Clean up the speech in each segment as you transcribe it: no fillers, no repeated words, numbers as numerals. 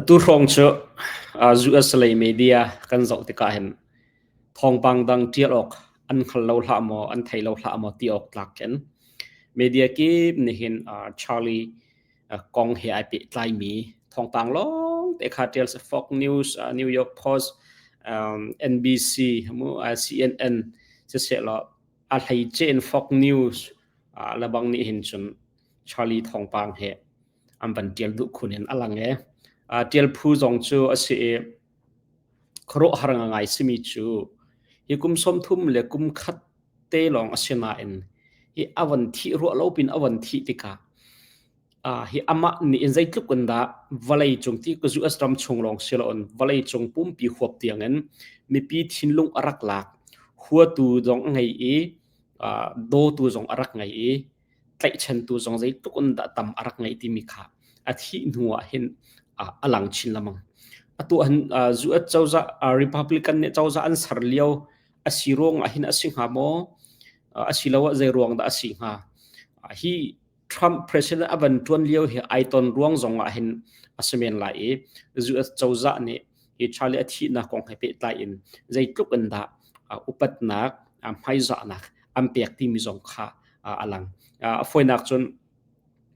Atu hrawng cu US lei media kan zoh tikah hin thawngpang dang ṭial awk an hngal lo hlah maw, an thei lo hlah maw ti awk tlak khin media kip nih hin Charlie kong he ai pehtlaimi thawngpang lawng te kha ṭial si. Fox News, New York Post, NBC, CNN sisehlaw a hleice in Fox News lebang nih hin cun Charlie thawngpang he an van ṭial duh khun in a lang e. Ṭial phu zong cu a si i khuaruahhar ngai simi cu hi kum 30 le kum khat te lawng a si nain hi a van thih ruah lo pin a van thih tikah hi amah nih in zeitluk in dah vawlei cung ti US ram chung lawng si loin vawlei cung pumpi huap tiangin mipi thinlung a rak lak huatu zong a ngei i dawtu zong a rak ngei i tlaihchantu zong zeitluk in dah tam a rak ngeih timi kha a thih hnu ah hin a lang chin lengmang. Atu han US cozah Republican nih cozah an ser lio a si ruang ah hin a si hnga maw? Asiloah zei ruang dah a si hnga? Hi Trump president a van tuan lio hi ai ton ruang zong ah hin a si men lai i US cozah nih hi Charlie a thihnak kong he pehtlai in zeitluk in dah upatnak hmaizahnak an pek timi zong kha a lang. A fawinak cun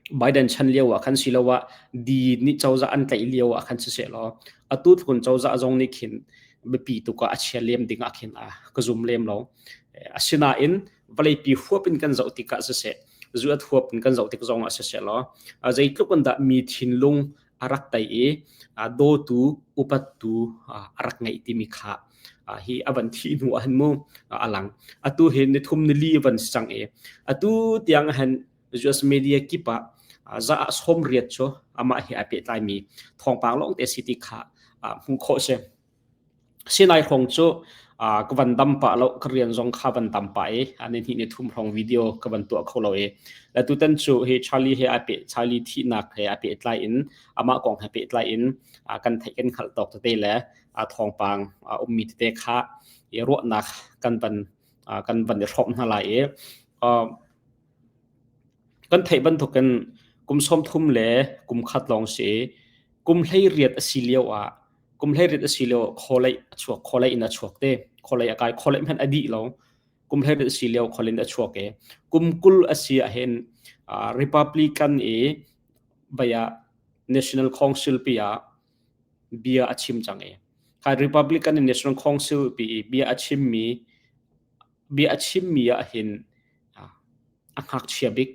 Biden chan lio ah khan siloah di nih cozah an tlaih lio ah khan siseh law atu tlun cozah zong nih khin biapi tuk ah a chia lem ding ah khin a ka zum lem lo. Asinain vawleipi huap in kan zoh tikah siseh zuat huap in kan zoh tik zong ah siseh law zeitluk in dah mi thinlung a rak tei i dawtu upattu a rak ngeih timi kha hi a van thih hnu ah hin mu a lang. Atu hi nithum nili van si cang i atu tiang hin US media kip ah za ah 80 cu amah he ai pehtlaimi thawngpang lawng te si ti kha hmuh khawh si. Sinai hrawng cu ka van dam pah lo, ka rian zong kha van tam pah i ni hnih ni thum hrawng video ka van tuah kho lo i tutan cu hi Charlie he ai peh Charlie thihnak he ai pehtlai in amah kong he pehtlai in kan theih kan hngalh tawk tete le thawngpang a ummi tete kha i ruahnak kan van kan van i hrawmh hna lai i kan theih bantukin kum 30 le kum khat lawng si kum 18 a si lio ah kum 18 a si lio khawlei a chuak khawlei in a chuak te khawlei a kai khawlei hmanh a dih lo kum 18 a si lio khawlei in a chuak i kum 20 a si ah hin Republican i baya National Council pi ah bia a chim cang i kai Republican in National Council pi i bia a chimmi bia a chimmi ah hin a ngakchia bik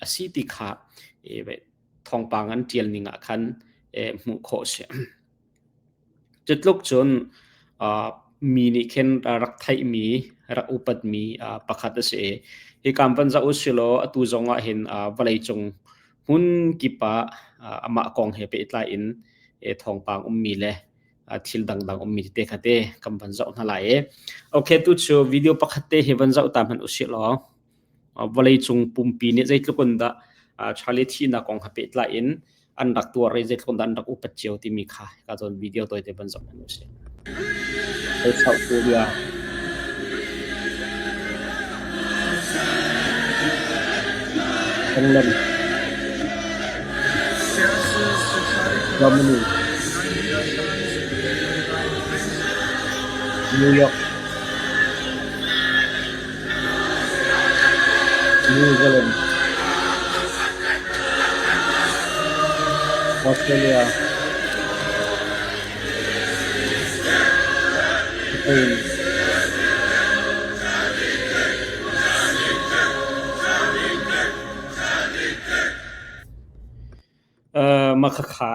a si ti kha thawngpang an ṭial ning ah khan hmuh khawh a si. Cutluk cun mi nih khin rak theihmi, rak upatmi pakhat a si i hika van zoh usilaw atu zong ah hin vawleicung hmun kip ah amah kong he pehtlai in thawngpang ummi le thil dangdang ummi tete kha te kan van zoh hna lai i. Okay, tu cu video pakhat te hi van zoh ta hmanh usih law vawleicung pumpi nih zeitluk in dah Charlie thihnak kong he pehtlai in an rak tuar i zeitluk in dah an rak upat cio timi kha ka zawn video tawite van zoh hmanh usih. South Korea England Germany New York New Zealand Australia Spain Mah khakha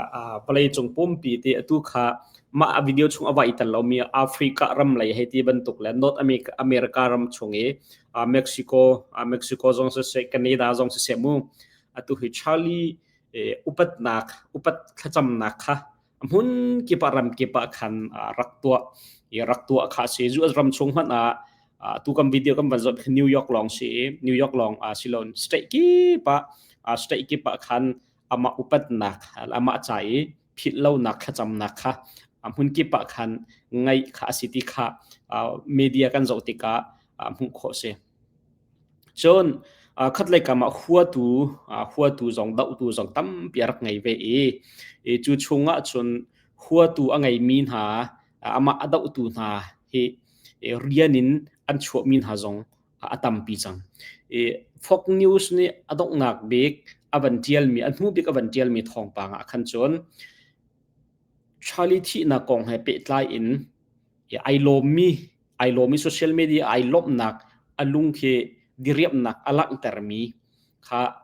vawleicung pumpi ti atu kha mah a video chung a va i tel lomi Africa ram lei hei ti bantuk le North America ram chung i Mexico Mexico zong siseh Canada zong siseh mu atu hi Charlie upatnak upat thlacamnak kha hmun kip ah ram kip ah khan rak tuah i rak tuah kha si US ram chung hmanh ah tu kan video kan van zoh New York lawng si i New York lawng si lo state kip ah state kip ah khan amah upatnak amah ca i philh lonak thlacamnak kha hmun kip ah khan ngaih kha a si ti kha media kan zoh tikah hmuh khawh si. Cun khatlei kam ah huatu huatu zong dohtu zong tampi a rak ngei ve i, i cu chungah cun Huatu a ngeimi hna, amah a dohtu hna hi rian in an chuahmi hna zong a tampi cang. Fox News nih a donghnak bik a van ṭialmi, a hnu bik a van ṭialmi thawngpang ah khan cun Charlie thihnak kong he pehtlai in ai lawmmi, ai lawmmi social media ai lawmhnak a lung khi diriamhnak a langhtermi kha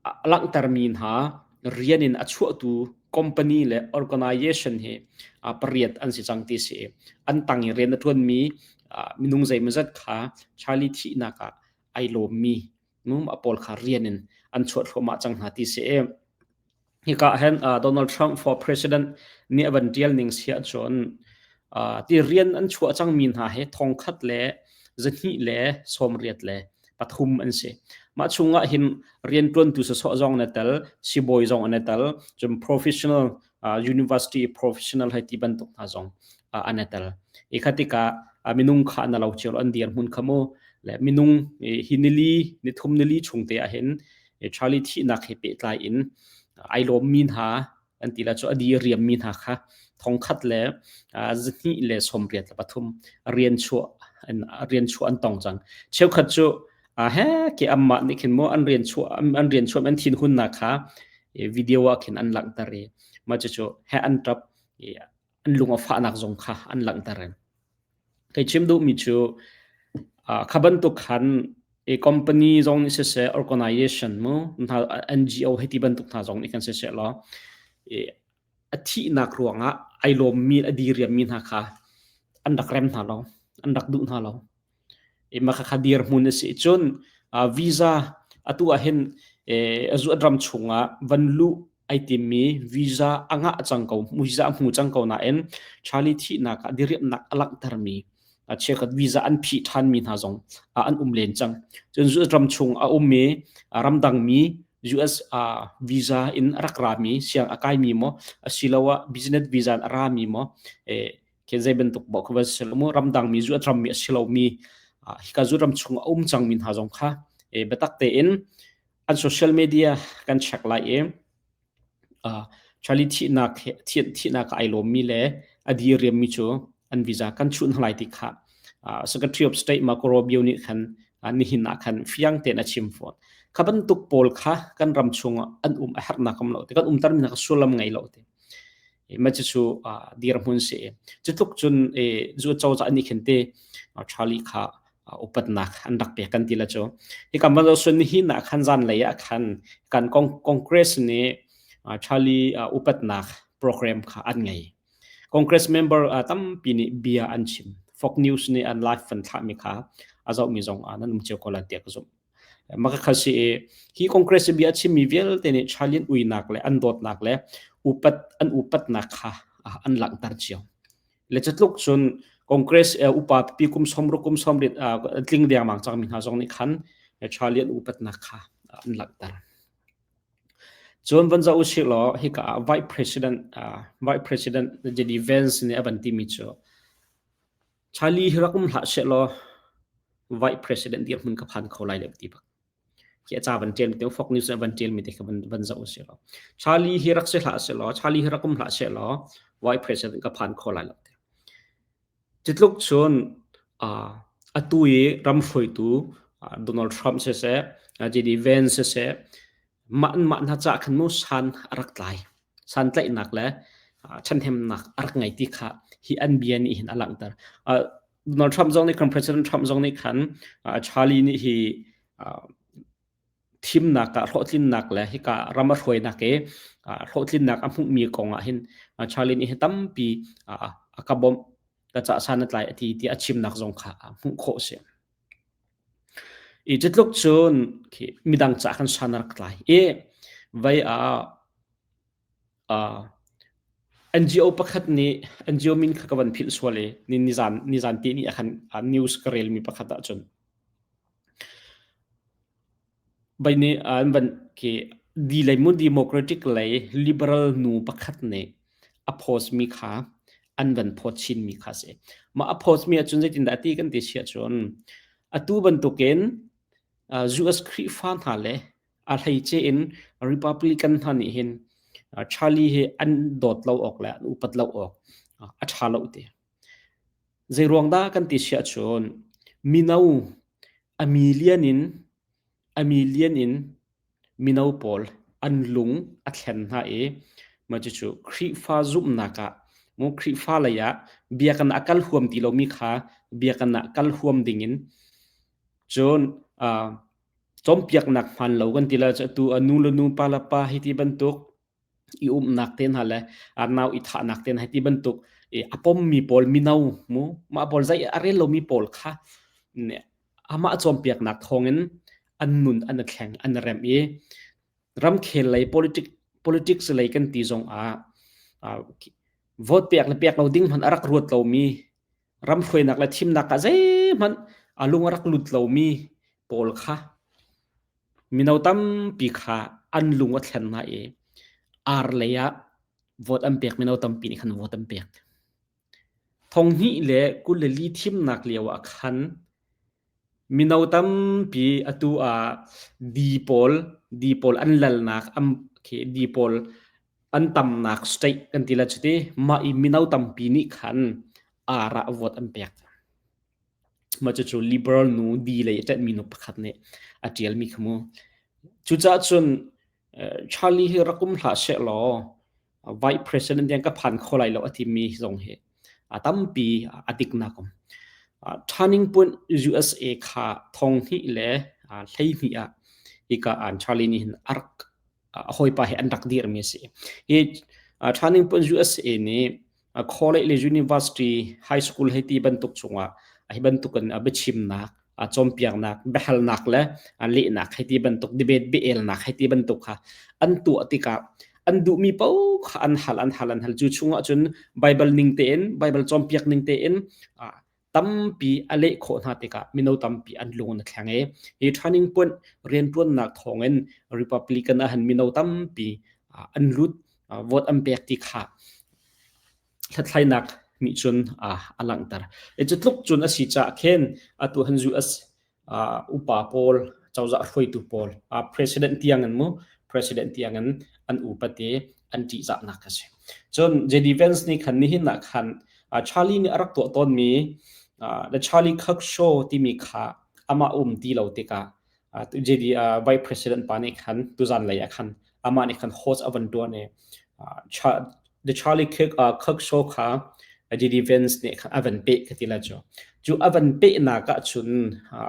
a langhtermi hna rian in a chuahtu company le organization hi pariat an si cang ti si. An tang i rian a ṭuanmi minung zeimawzat kha Charlie thihnak ah ai lawmmi a pawl kha rian in an chuah thluahmah cang hna ti si. Hika hin Donald Trump for President nih a van ṭial ning si ahcun ti rian an chuah cangmi hna hi thongkhat le 283 an si. Mah chungah hin rianṭuantu sawsawh zong an i tel, sibawi zong an i tel, cun professional university professional hei ti bantuk hna zong an i tel. I kha tikah minung kha an lo cio an dirhmun kha mu le minung hi nili nithum nili chung te ah hin Charlie thihnak he pehtlai in ai lawmmi hna an ti la cu a di riammi hna kha thongkhat le 283 rian chuah rian chuah an tong cang. Cheukhat cu he ke amma nih khin mu an rian chuah an rian chuah an thin hunnak kha video ah khin an langhter i mah cucu he an tap an lung a fahnak zong kha an langhter. Kei chim duhmi cu kha bantuk khan i company zong nih siseh organization mu hna NGO hei ti bantuk hna zong nih khan siseh law i a thihnak ruangah ai lawmmi a diriammi hna kha an rak rem hna lo an rak duh hna lo. I mah khakha dirhmun a si cun visa atu ah hin zuat ram chungah van luh ai timmi visa a ngah cang ko visa a hmu cang ko nain Charlie thihnak ah diriamhnak a langhtermi cheukhat visa an phih ṭhanmi hna zong an um len cang. Cun US ram chung a ummi ramdangmi US visa in a rak rami siang a kaimi maw asiloah business visa in a rami maw khi zei bantuk paoh kha va si lo mu ramdangmi zu a rammi a si lomi hika zu ram chung a um cangmi hna zong kha biatak tein an social media kan check lai i Charlie thihnak thihnak ai lawmmi le a diriammi cu an visa kan chuh hna lai ti kha Secretary of State Marco Rubio nih khan nihin ah khan fiang tein a chim fawn. Kha bantuk pawl kha kan ram chungah an um a herhnak um lo ti kan umtermi hna kha sullam ngei lo ti. Mah cucu dirhmun si. Cutluk cun zu cozah nih khin te Charlie kha upatnak an rak pek kan ti la cu. Hika Malaysia nihin ah khan zan lei ah khan kan Congress nih Charlie upatnak program kha an ngei. Congress member tampi nih bia an chim. Fox News nih an live van thlahmi kha a zohmi zong nan um cio ko lai tiah ka zumh. Mah kha si i hi Congress bia a chimmi vialte nih Charlie uinak le an dawtnak le upat an upatnak kha an langhter cio. Le catluk cun Congress upa pipi kum 60 kum 80 tling dengmang cangmi hna zong nih khan Charlie an upatnak kha an langhter. Cun van zoh usih law hika ah Vice President Vice President JD Vance nih a van timi cu Charlie hi rak um hlah sehlaw Vice President dirhmun ka phan kho lai lo ti bak. Khi a ca van ṭial mi Fox News van ṭial mi te kha van van zoh usih law Charlie hi rak si hlah sehlaw Charlie hi rak um hlah sehlaw Vice President ka phan kho lai lo ti. Cutluk cun atu i ram hruaitu Donald Trump siseh, JD Vance siseh, mah mah hna caah khan mu san a rak tlai. Santlaihnak le ṭhahnemnak a rak ngei ti kha hi an bia nih hin a langhter. Donald Trump zong nih khan President Trump zong nih khan Charlie nih hi thimnak ah hlawhtlinnak le hika ram a hruainak i hlawhtlinnak a hmuhmi kong ah hin Charlie nih hi tampi a ka bawmh ka cah san a tlai a ti ti a chimnak zong kha hmuh khawh a si. I cutluk cun khi midang caah khan san a rak tlai i vei ah NGO pakhat nih NGO min kha ka van philh sual i ni nizan nizan te ni ah khan news ka relmi pakhat ahcun Bai nih an van khi di lei mu democratic lei liberal nu pakhat nih a post mi kha an van phawt chin mi kha si. Mah a post mi ahcun zeitindah a ti kan ti si ahcun atu bantukin US Khrihfa hna le a hleice in Republican hna nih hin. Charlie hi an dawt lo awk le an upat lo awk a ṭha lo ti. Zeiruang dah kan ti siah cun mino a million in a million in mino pawl an lung a thlen hna i mah cucu Khrihfa zumhnak ah mu Khrihfa lei ah biakinn ah kal huam ti lomi kha biakinn ah kal huam dingin cun uh, cawnpiaknak hmaan lo kan ti lai cu atu a nu le nu pa le pa hi ti bantuk i umnak te hna le nau i thahnak te hna hi ti bantuk a pommi pawl mino mu mah pawl zei a rel lomi pawl kha amah cawnpiaknak thawngin an nun an thleng an remh i ramkhel lei politic politics lei kan ti zong ah vote pek le pek lo ding hmanh a rak ruat lomi ram hruainak le thimnak ah zeihmanh a lung a rak lut lomi pawl kha mino tampi kha an lung a thlen hna i ar lei ah vote an pek mino tampi nih khan vote an pek. Thong hnih le 24 thimnak lio ah khan mino tampi atu ah di pawl di pawl an lalnak am khi di pawl an tamnak state kan ti la cuti mah i mino tampi nih khan ar ah vote an pek. Mah cucu liberal nu di lei a ṭanhmi nu pakhat nih a ṭialmi kha mu. Cucaah cun Charlie hi rak um hlah sehlaw vice president tiang ka phan kho lai lo a timi zong hi a tampi a diknak um. Turning Point USA kha thong hnih le 12 ah hika an Charlie nih hin a rak a hawipa he an rak dirmi a si. Hi Turning Point USA nih college le university high school hei ti bantuk chungah hi bantukin biachimnak cawnpiaknak biahalnak le lehnak hei ti bantuk debate biaelnak hei ti bantuk kha an tuah tikah an duhmi paoh kha an hal an hal an hal cu chungah cun Bible ning tein Bible cawnpiak ning tein tampi a leh khawh hna tikah mino tampi an lung a thleng i hi turning point rianṭuannak thawngin Republican ah han mino tampi an lut vote an pek ti kha hlathlainak nih cun a langhter. Cu tluk cun a si caah khin atu han US upa pawl cozah hruaitu pawl president tiang in mu president tiang in an upat i an ṭihzahnak a si. Cun JD Vance nih khan nihin ah khan Charlie nih a rak tuah tawnmi The Charlie Kirk Show timi kha amah um ti lo tikah JD Vice President pa nih khan tuzan lei ah khan amah nih khan host a van ṭuan i The Charlie Kirk, uh, Kirk Show kha JD Vance nih khan a van peh ka ti la cu. Cu a van pehnak ah cun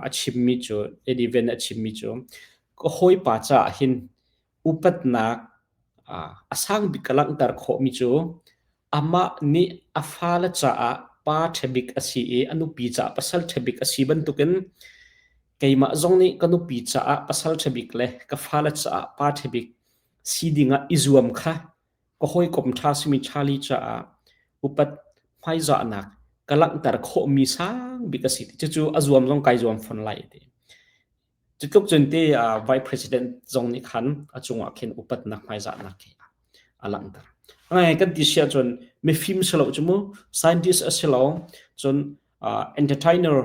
a chimmi cu JD Vance a chimmi cu ka hawipa caah hin upatnak a sang bik ka langhter khawhmi cu amah nih a fale caah pa ṭha bik a si i a nupi caah pasal ṭha bik a si bantukin keimah zong nih ka nupi caah pasal ṭha bik le ka fale caah pa ṭha bik si dingah i zuam kha ka hawikom ṭha simi Charlie caah upat hmaizahnak ka langhter khawhmi sang bik a si. Cucu a zuam zong kai zuam fawn lai ti. Cutluk cun ti Vice President zong nih khan a cungah khin upatnak hmaizahnak khi a langhter. Ngai kan ti sia cun mifim si lo cu mu, scientist a si lo, cun entertainer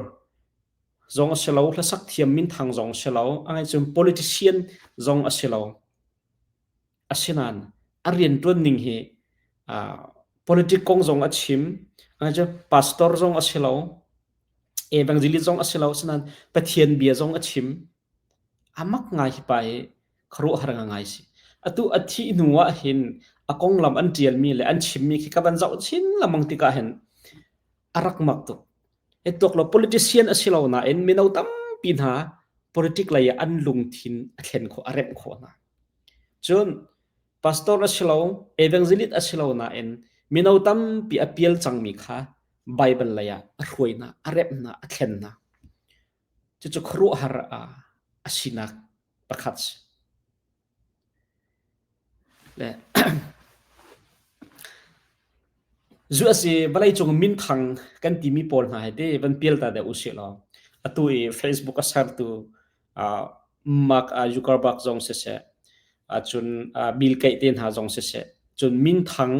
zong a si lo, hlasak thiam minthang zong a si lo, angai cun politician zong a si lo. Asinain a rianṭuan ning hi politic kong zong a chim, pastor zong a si lo, evangelist zong a si lo, asinain Pathian bia zong a chim. A mak ngai hi pa hi khuaruahhar ngai si. Atu a thih hnu ah hin a konglam an ṭialmi le an chimmi khi ka van zoh chin lengmang tikah hin a rak mak tuk. Hi tuak lo politician a si lo nain mino tampi hna politic lei ah an lungthin a thlen khawh, a remh khawh hna. Cun pastor a si lo, evangelist a si lo nain mino tampi a pial cangmi kha Bible lei ah a hruai hna, a remh hna, a thlen hna. Cucu khuaruahhar a sinak pakhat si. Le Zu a si vawleicung minthang kan timi pawl hna hi ti van pial ta deuh usih law atu i Facebook a sertu Mark Zuckerberg zong siseh cun Bill Gates te hna zong siseh cun minthang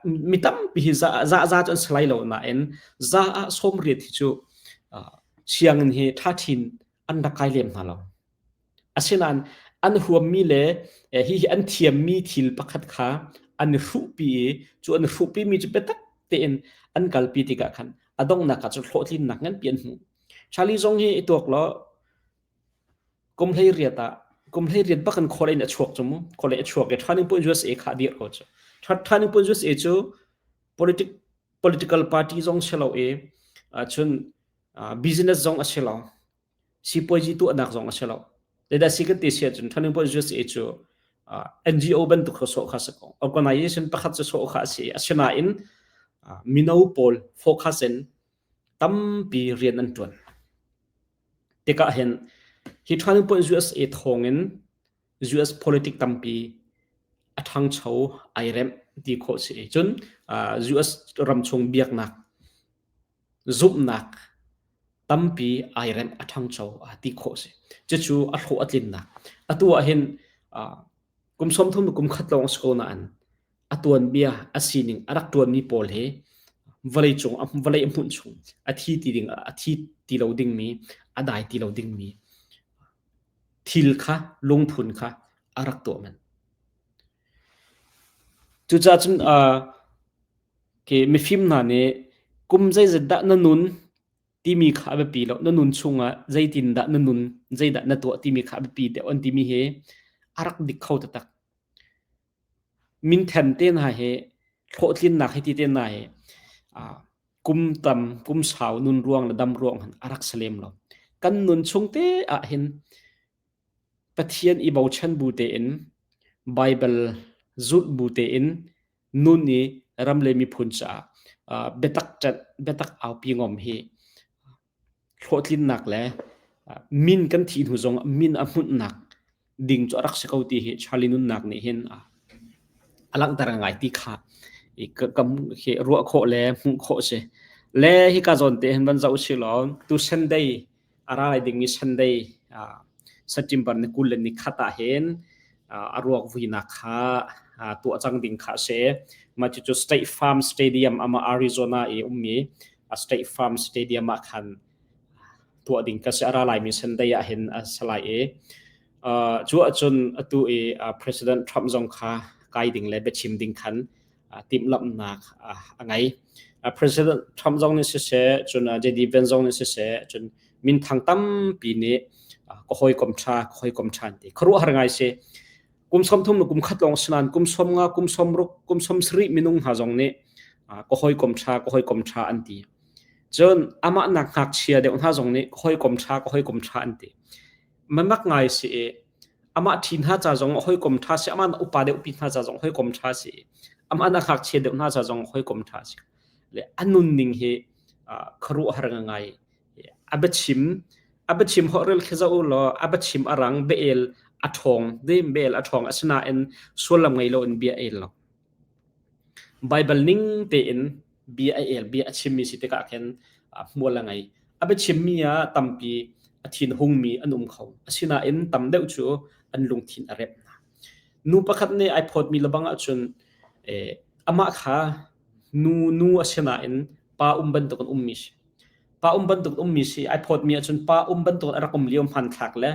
mi tampi hi za za cu an si lai lo nain za ah 80 hi cu sianginn hi ṭha ṭhin an rak kai lem hna lo. Asinain An huammi le hihi an thiammi thil pakhat kha an i hruhpi i cu an i hruhpimi cu biatak tein an kalpi tikah khan a donghnak ah cun hlawhtlinnak nganpi an hmu. Charlie zong hi i tuak law kum 18 ah kum 18 bak in khawlei in a chuak cu mu. Khawlei a chuak i Turning Point USA kha a dirh ko cu. Turning Point USA cu politic political party zong si lo i cun business zong a si lo. Sipuazi tuahnak zong a si lo. Zeidah si kan ti si ahcun Turning Point USA cu NGO bantuk kha sawh kha si ko. Organization pakhat cu sawh kha a si. Asinain mino pawl focus in tampi rian an ṭuan. Tikah hin hi Turning Point USA thawngin US politic tampi a ṭhangcho ai remh ti khawh si. Cun US ramchung biaknak zumhnak tampi ai remh a ṭhangcho ti khawh si. Cucu a hlawh a tlinnak. Atu ah hin kum 30 kum khat lawng a si ko nain a tuanbia a sining a rak ṭuanmi pawl hi vawlei cung vawlei a hmunh chung a thi ti ding a thi ti lo dingmi a dai ti lo dingmi thil kha lungphun kha a rak tuah men. Cucaah cun khi mifim hna nih kum zeizat dah na nun timi kha a biapi lo. Na nun chungah zeitindah na nun, zeidah na tuah timi kha a biapi deuh an timi hi a rak dik kho taktak. Minthen te hna hi hlawhtlinnak hi ti te hna hi kum tam, kum sau nun ruang le dam ruang hin a rak si lem lo. Kan nun chung te ah hin Pathian i bochan bu tein Baibal zulh bu tein nun i ram le miphun caah biatak ṭanh, biatak aupi ngom hi hlawhtlinnak le min kan thih hnu zong min a hmunhnak ding cu a rak si ko ti hi Charlie nunnak nih hin a langhter ngai ti kha hi ruah khawh le hmuh khawh si. Le hika zawn te hin van zoh si law tu Sunday a ra lai dingmi Sunday September ni 20 le ni khat ah hin a ruak vuinak kha tuah cang ding kha a si. Mah cucu State Farm Stadium ama Arizona i ummi State Farm Stadium ah khan tuah ding ka si. A ra laimi Sunday ah hin a si lai i cu ahcun atu i President Trump zong kha kai ding le biachim ding khan timhlamhnak a ngei. President Trump zong nih siseh, cun JD Vance zong nih siseh, cun minthang tampi nih ka hawikom ṭha, ka hawikom ṭha an ti. Khuaruahhar ngai si. Kum 30 le kum khat lawng si nain kum 50, kum 60, kum 70 minung hna zong nih ka hawikom ṭha, ka hawikom ṭha an ti. Cun amah nak ngakchia deuh hna zong nih ka hawikom ṭha, ka hawikom ṭha an ti. Mamak ngai si i amah ṭhi hna ca zong hawikom ṭha si, amah upa deuhpi hna ca zong hawikom ṭha si, amah na ngakchia deuh hna ca zong hawikom ṭha si. Le a nunning hi khuaruahhar ngai. A biachim a biachim holhrel khi zoh u law a biachim a rang bia-el a ṭhawng dim bia-el a ṭhawng asinain sullam ngei loin bia a el lo. Baibal ning tein bia a el bia a chimmi si tikah khin hmual a ngei. A biachimmi ah tampi a thinhungmi an um kho. Asinain tam deuh cu an lungthin a remh hna. Nu pakhat nih ai phawtmi lebang ahcun amah kha nu nu a si nain pa um bantuk in ummi si. Pa um bantuk ummi si ai phawtmi ahcun pa um bantuk a rak um lio hmanthlak le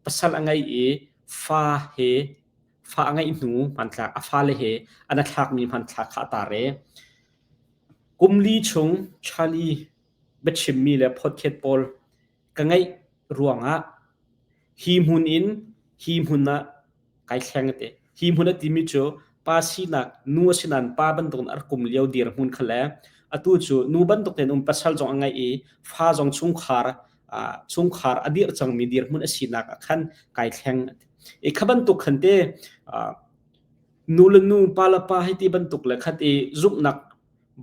pasal a ngei i fa he fa a ngeih hnu hmanthlak a fale he an a thlakmi hmanthlak kha a tar i kum li chung Charlie biachimmi le podcast pawl ka ngeih ruangah hi hmun in hi hmun ah kai thleng te. Hi hmun a timi cu pa sinak nu a si nain pa bantuk in a rak um lio dirhmun kha le atu cu nu bantuk tein um pasal zong a ngeih i fa zong chungkhar chungkhar a dirh cangmi dirhmun a sinak ah khan kai thleng. I kha bantuk khan te nu le nu pa le pa hei ti bantuk le khat i zumhnak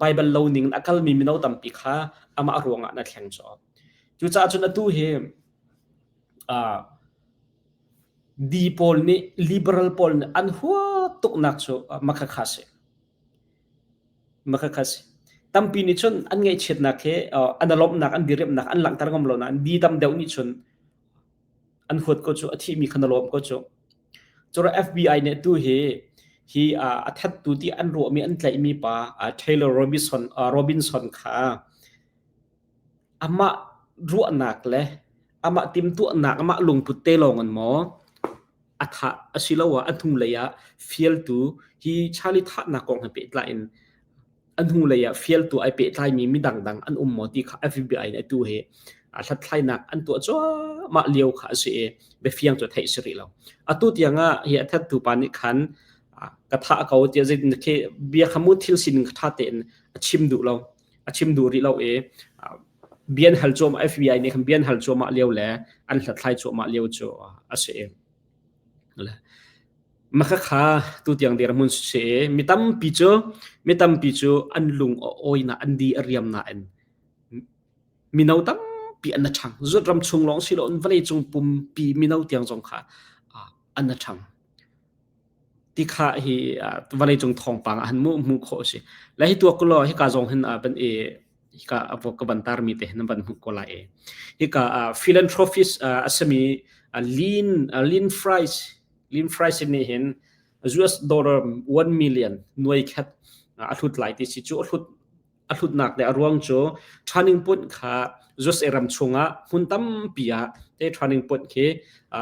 Bible lo ning in a kalmi mino tampi kha amah ruangah na thleng cawk. Cucaah cun atu hi D pawl nih liberal pawl nih an huat tuknak cu makhakha si. Makhakha si. Tampi nih cun an ngaihchiatnak he an lawmhnak an diriamhnak an langhter ngam lo nain D tam deuh nih cun an huat ko cu a thihmi kha na lawm ko cu. Cura FBI nih tu hi hi a thattu ti an ruahmi an tlaihmi pa Taylor Robinson Robinson kha amah ruahnak le amah timhtuahnak amah lungput te lawng in maw? A thah asiloah a hnulei ah fialtu hi Charlie thahnak kong he pehtlai in a hnulei ah fialtu ai pehtlaimi midang dang an um maw ti kha FBI nih atu hi hlathlainak an tuah cuahmah lio kha a si i biafiang cu theih si rih lo. Atu tiang ah hi a thattu pa nih khan ka thah ko tiah zeitin khi bia kha mu thil sining kha ṭha tein a chim duh lo. A chim duh rih lo i bia an hal cuahmah FBI nih khan bia an hal cuahmah lio le an hlathlai cuahmah lio cu a si. Makhakha tutiang dirhmun si i mi tampi cu mi tampi cu an lung a awi na an di a riam nain mino tampi an na ṭhang. Zut ram chung lawng si loin vawleicung pumpi mino tiang zong kha an na ṭhang. Ti kha hi vawleicung thawngpang ah han mu hmuh khawh a si. Le hi tuak law hika zong hin ban i hika ka van tarmi te hin van hmuh ko lai i hika philanthropist a simi Lynn Lynn Fries Lynn Fries nih hin US dollar 1 million nuai khat a hlut lai ti si cu a hlut a hlutnak le a ruang cu training point kha USA ram chungah hmun tampi ah te training point khi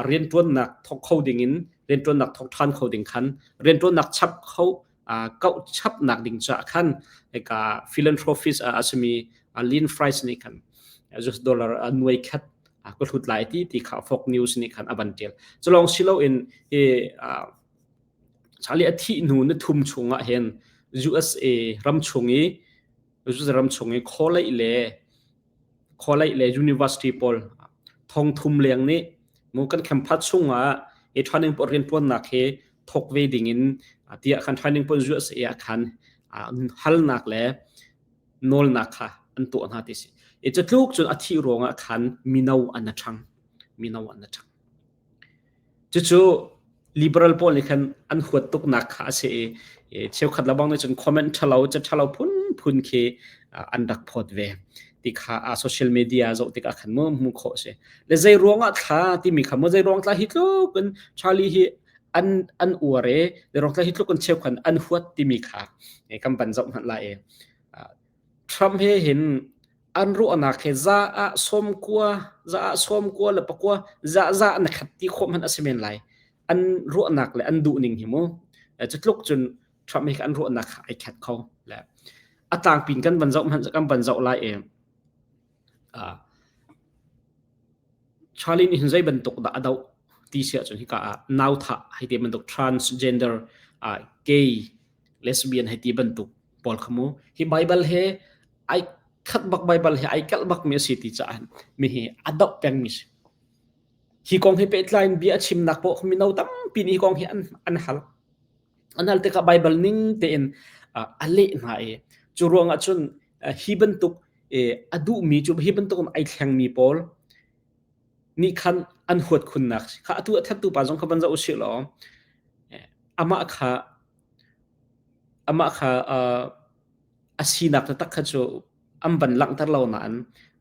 riantuannak thok kho ding in riantuannak thok than kho ding khan riantuannak chap kho kauh chapnak ding caah khan hika philanthropist a simi Lynn Fries nih khan US dollar nuai khat ka hlut lai ti ti kha Fox News nih khan a van tial. Culong silo in hi Charlie a thih hnu ni thum chungah hin USA ram chung i USA ram chung i college le college le university pawl thong thum leng nih mu kan campus chungah i training pawl riantuannak hi thok ve ding in tiah khan training pawl USA ah khan halnak le nawlnak kha an tuah hna ti si. I catluk cun a thih ruangah khan mino an a ṭhang. Mino an a ṭhang. Cucu liberal pawl nih khan an huat tuknak kha a si i cheukhat lebang nih cun comment ṭhalo ca ṭhalo phunphun khi an rak phawt ve ti kha social media zoh tikah khan mu hmuh khawh a si. Le zei ruangah thla timi kha mu zei ruang thla hi tluk in Charlie hi an an uar i zei ruang thla hi tluk in cheukhat an huat timi kha kan van zoh hmanh lai i Trump he hin an ruahnak he za ah sawmkua za ah sawmkua le pakua za za na khat ti khawh hmanh a si men lai an ruahnak le an duh ning hi mu cu tluk cun Trump hi an ruahnak kha ai khat kho le a tlangpin kan van zoh hmanh kan van zoh lai i Charlie nih hin zei bantuk dah a doh ti si ahcun hika ah nau thah hei ti bantuk transgender gay lesbian hei ti bantuk pawl kha mu hi Bible he ai khat bak Bible he ai kalh bak mi a si ti caah mi hi a doh peng mi si. Hi kong he pehtlai in bia a chimnak pawh mino tampi nih hi kong hi an an hal. An hal tikah Bible ning tein a leh hna i cu ruangah cun hi bantuk a duhmi cu hi bantuk in ai thlengmi pawl nih khan an huat khunnak kha atu a thattu pa zong kha van zoh usih law amah kha amah kha a sinak taktak kha cu an van langhter lo nain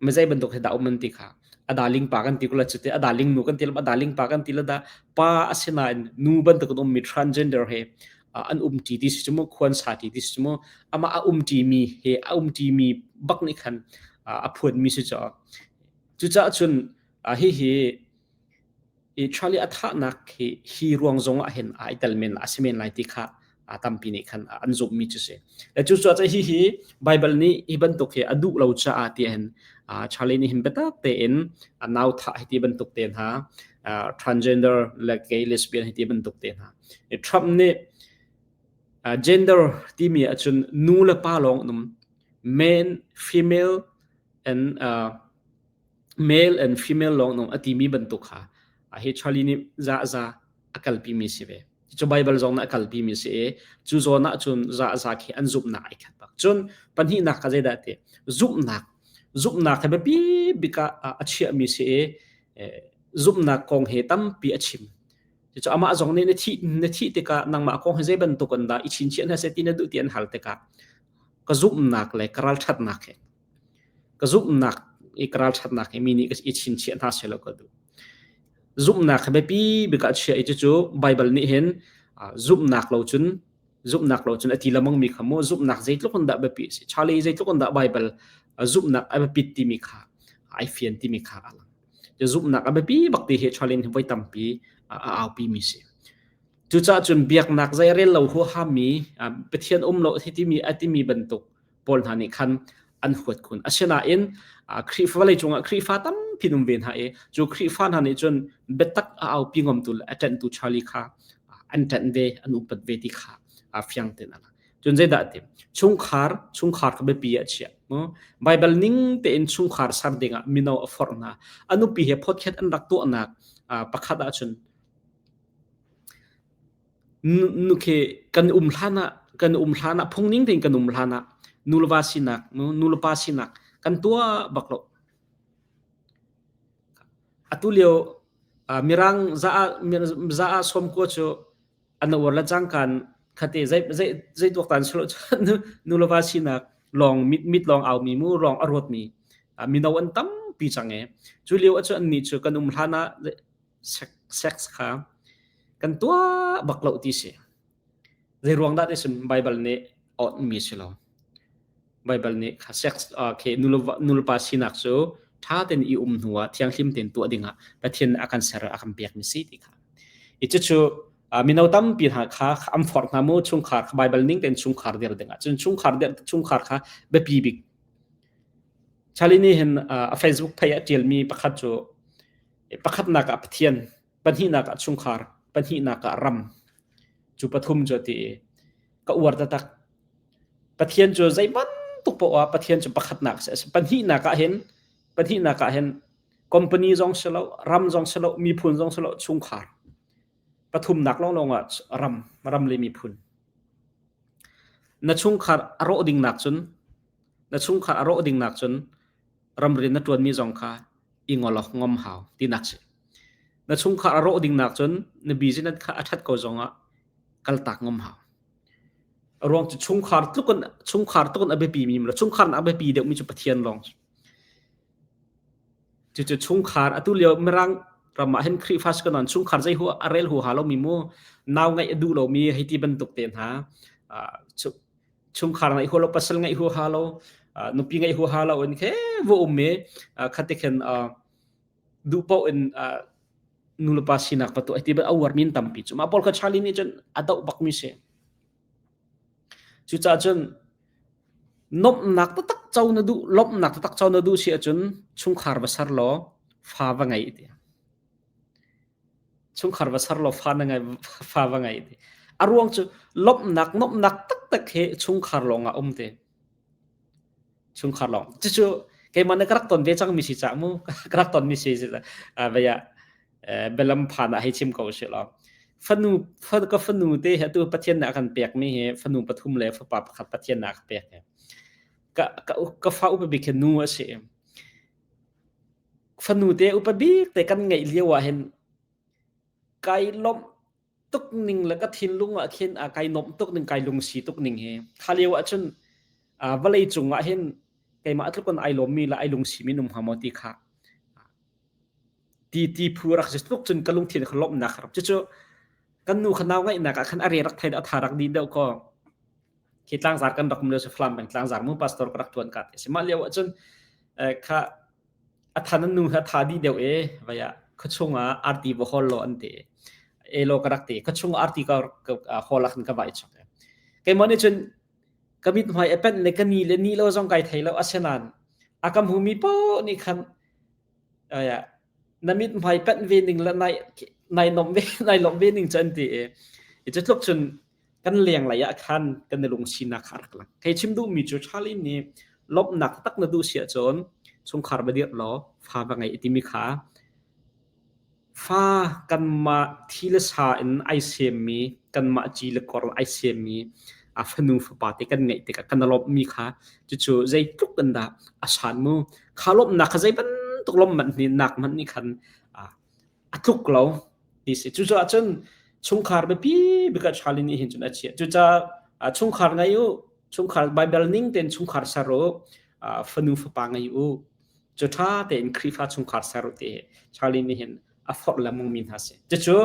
mizei bantuk hi dah um an ti kha a darling pa kan ti kula cu te a darling nu kan ti a darling pa kan ti la da pa a si nain nu bantuk an ummi transgender he an um ṭi ti si cu mu khuan sa ṭi ti si cu mu amah a um ṭi mi he a um ṭi mi bak nih khan a phuan mi si cu cucaah cun hihi i Charlie a thahnak hi hi ruang zong ah hin ai tel men a si men lai ti kha tampi nih khan an zumhmi cu si. Le cu cu hi hi Bible nih hi bantuk hi a duh lo caah ti hin Charlie nih hin biatak tein a nau thah hi ti bantuk te hna transgender le gay lesbian hi ti bantuk te hna. Trump nih gender timi ahcun nu le pa lawng an um man female and uh, male and female lawng nung a timi bantuk kha hi Charlie nih za za a kalpi mi si ve. Cu Bible zong na a kalpi mi si i cu zawn ah cun za za khi an zumhnak ai khat bak. Cun pahnihnak kha zeidah ti zumhnak zumhnak he biapi bik ah a chiah mi si i zumhnak kong he tampi a chim. Cucu amah zong nih na thih na thih tikah nangmah kong hi zei bantuk an dah i chinchiah hna seh ti na duh ti an hal tikah ka zumhnak le ka ralṭhatnak he Ka zumhnak i ka ralṭhatnak hi mi nih i chinchiah hna sehlaw ka duh. Zumhnak hi biapi bik ah a chiah i cucu Baibal nih hin zumhnak lo cun zumhnak lo cun a ti lengmang mi kha mu zumhnak zeitluk in dah biapi a si. Charlie zeitluk in dah Baibal zumhnak a biapit timi kha ai fian timi kha a lang. Zumhnak a biapi bak ti hi Charlie nih voi tampi a aupi mi si. Cucaah cun biaknak zei rel lo huahami Pathian um lo hi timi a timi bantuk pawl hna nih khan an huat khun. Asinain Khrihfa vawlei cungah Khrihfa tampi um ve hna i cu Khrihfa hna nih cun biatak a aupi ngomtu le a ṭanhtu Charlie kha an ṭanh ve, an upat ve ti kha fiang tein a lang. Cun zeidah ti? Chungkhar, chungkhar kha biapi ah chiah. Bible ning tein chungkhar ser dingah mino a forh hna. A nupi he podcast an rak tuahnak pakhat ahcun khi kan um hlan ah kan um hlan ah phung ning tein kan um hlan ah nu le va sinak nu le pa sinak kan tuah bak lo. Atu lio mirang za ah za ah sawmkua cu an uar le cangkan khate zei zei zei tuaktan silo nu le va sinak lawng mit mit lawng au mi mu lawng a ruat mi mino an tampi cang e cu lio ah cu an nih cu kan um hlan ah sex kha kan tuah bak lo ti si. Zei ruang dah ti sim Bible nih awt mi si lo. Bible nih kha sex khi nulepa sinak cu ṭha tein i um hnu ah thianghlim tein tuah dingah Pathian a kan ser a kan pek mi si ti kha. I cucu mino tampi hna kha an forh hna mu chungkhar kha Bible ning tein chungkhar dir dingah cun chungkhar dir chungkhar kha biapi bik. Charlie nih hin a Facebook page a ṭialmi pakhat cu Pakhatnak ah Pathian, pahnihnak ah chungkhar, pahnihnak ah ram. Cu pathum cu a ti i ka uar taktak. Pathian cu zei bantuk poah ah Pathian cu pakhatnak a si. Pahnihnak ah hin pahnihnak ah hin company zong si lo, ram zong si lo, miphun zong si lo, chungkhar. Pathumnak lawnglawng ah ram, ram le miphun. Na chungkhar a rawh ding nak cun na chungkhar a rawh ding nak cun ramrian na ṭuanmi zong kha i ngol awk ngom hau tinak si. Na chungkhar a rawh ding nak cun na business kha a ṭhat ko zongah kaltak ngom hau. A ruang cu chungkhar tluk in chungkhar tluk in a biapi mi chungkhar na a biapi deuhmi cu Pathian lawng. Cucu chungkhar atu lio Mirang ram ah hin Khrihfa si kan chungkhar zei hu a rel huaha lomi mu nau ngeih a duh lomi hei ti bantuk te hna chungkhar ngeih huah lo pasal ngeih huaha lo nupi ngeih huaha lo in khe va um i khati khin duh paoh in nulepa sinak va tuah ti a uar min tampi cu mah pawl kha Charlie nih cun a doh bak mi si cucaah cun nomhnak taktak co na duh lawmhnak taktak co na duh si ahcun chungkhar va ser law fa va ngei ti Chungkhar va ser law fa na ngei fa va ngei ti. A ruang cu lawmhnak nuamhnak taktak hi chungkhar lawng ah um ti. Chungkhar lawng. Cucu keimah nih ka rak ton ve cangmi si cah mu. Ka rak tonmi si si vei ah bialam phan ah hei chim ko usih law. Fanu fa, ka fanu te hi atu Pathian nih a kan pekmi hi fanu pathum le fapa pakhat Pathian nih a ka pek. Ka, ka, ka fa upa bik hi nu a si. Fanu te upa bik te kan ngeih lio ah hin kai lawmh tuk ning le ka thinlung ah khin a kai nuamh tuk ning kai lungsi tuk ning hi kha lio ah cun vawlei cung ah hin keimah tluk in ai lawmmi le ai lungsi mi num hnga maw ti kha ti ti phu rak si tluk cun ka lungthin kha lawmhnak rak cucu kan nu kha nau ngaihnak ah khan a re rak thei a tha rak di deuh ko khi tlangzar kan rak um lio si Falam peng tlangzar mu pastor ka rak tuan ka ti si mah lio ah cun kha a than an nu kha tha dih deuh e vaya khuachung ah arti va hol lo an ti e lo ka rak ti khuachung arti ka hol ah khan ka vai chok keimah nih cun ka mit hmai a penh le ka ni le ni lo zong kai thei lo asinain a ka hmumi poh nih khan aya na mit hmai penh ve ning le nai nai nom ve nai lom ve ning cu an ti e cu tluk cun kan lenglei ah khan kan i lungsinak kha a rak lang. Kei chim duhmi cu Charlie nih lawmhnak tak na duh si ahcun chungkhar va dirh law fa va ngei timi kha fa kanmah thi le sa in ai semmi kanmah ci le kor ai semmi a fanu fapa te kan ngeih tikah kan lawmhmi kha cucu zeitluk in dah a san mu kha lawmhnak kha zei bantuk lawmhman nak hmanh nih khan a tluk lo ti si. Cucaah cun chungkhar biapi bik ah Charlie nih hin cun a chiah. Cucaah chungkhar ngei u, chungkhar Bible ning tein chungkhar ser u, fanu fapa ngei u. Cu ṭha tein Khrihfa chungkhar ser u ti Charlie nih hin a forh lengmang mi hna si. Cucu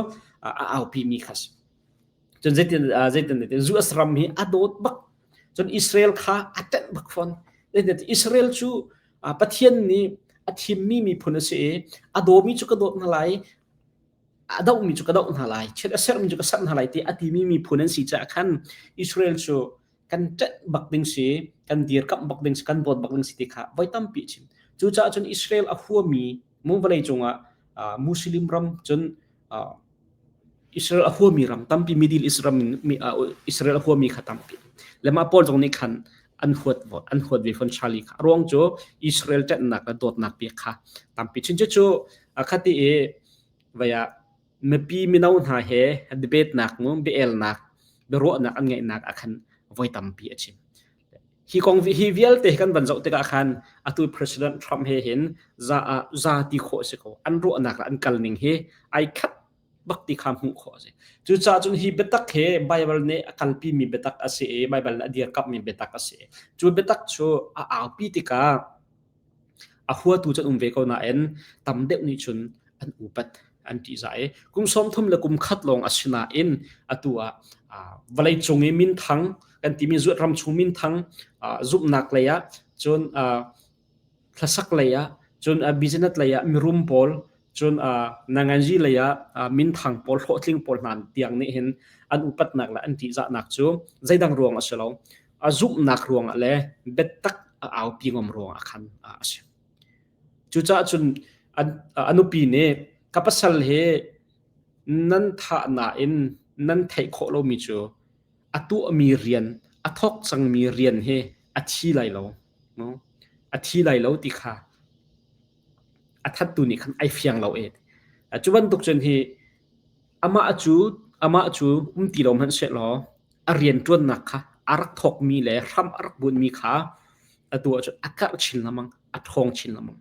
a aupi mi kha si. Cun zeitin zeitin US ram hi a dawt bak. Cun Israel kha a ṭanh bak fawn. Israel cu Pathian nih a thimmi miphun a si i a dawmi cu ka dawt hna lai. A dohmi cu ka doh hna lai, chiat a serhmi cu ka serh hna lai ti a timi miphun an si caah khan Israel cu kan ṭanh bak ding si, kan dirkamh bak ding si, kan dawt bak ding si ti kha voi tampi a chim. Cucaah cun Israel a huami mu vawlei cungah Muslim ram cun Israel a huami ram tampi Middle East ram in Israel a huami kha tampi. Le mah pawl zong nih khan an huat an huat ve fawn Charlie kha. A ruang cu Israel ṭanhnak le dawtnak pek kha tampi. Chin cu khati i vai ah mipi mino hna he debate nak mu biaelnak biaruahnak an ngeihnak ah khan voi tampi a chim. Hi kong hi vialte kan van zoh tikah khan atu President Trump he hin za ah za ti khawh si ko. An ruahnak le an kal ning hi ai khat bak ti kha hmuh khawh a si. Cucaah cun hi biatak he Bible nih a kalpi mi biatak a si i Bible nih a dirkamh mi biatak a si. Cu biatak cu a aupi tikah A huatu cu an um ve ko nain tam deuh nih cun an upat, an ṭihzah i kum 30 le kum khat lawng a si nain atu ah vawleicung i minthang kan timi ram chung minthang zumhnak lei ah cun hlasak lei ah cun business lei ah mirum pawl cun nanganzi lei ah minthang pawl hlawhtling pawl hna tiang nih hin an upatnak le an ṭihzahnak cu zeidang ruang a si lo. A zumhnak ruangah le biatak a aupi ngam ruangah khan a si. Cucaah cun a nupi nih ka pasal hi nan thah nain nan theih khawh lomi cu a tuahmi rian, a thawk cangmi rian hi a thi lai lo. A thi lai lo ti kha a thattu nih khan ai fiang lo e. Cu bantuk cun hi amah cu amah cu um ti lo hmanh sehlaw a rianṭuannak kha a rak thawkmi le hram a rak bunhmi kha atu ahcun a karh chin lengmang, a ṭhawng chin lengmang.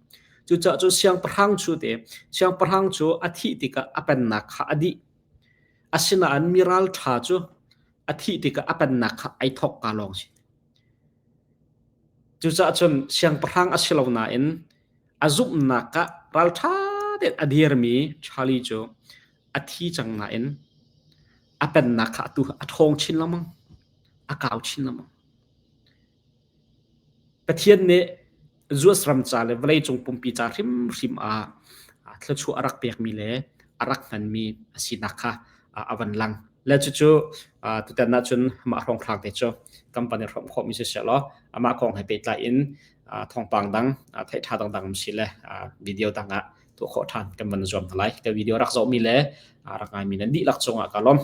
Cucaah cun siangpahrang cu te siangpahrang cu a thih tikah a pennak kha a dih. Asinain mi ralṭha cu a thih tikah a pennak kha ai thawkka lawng si. Cucaah cun siangpahrang a si lo nain a zumhnak ah ralṭha tein a dirmi Charlie cu a thi cang nain a pennak kha atu a ṭhawng chin lengmang, a kau chin lengmang. Pathian nih US ram ca le vawleicung pumpi ca hrimhrim ah thluachuah a rak pekmi le a rak hmanmi a sinak kha a van lang. Le cucu tutan ahcun mah hrawnghrang te cu company hrawmh khawhmi siseh law amah kong he pehtlai in thawngpang dang theih ṭha dangdang um si le video dang ah tuah khawh ṭhan kan van zuam hna lai. Ka video rak zohmi le rak ngaimi nan dihlak cungah ka lawm.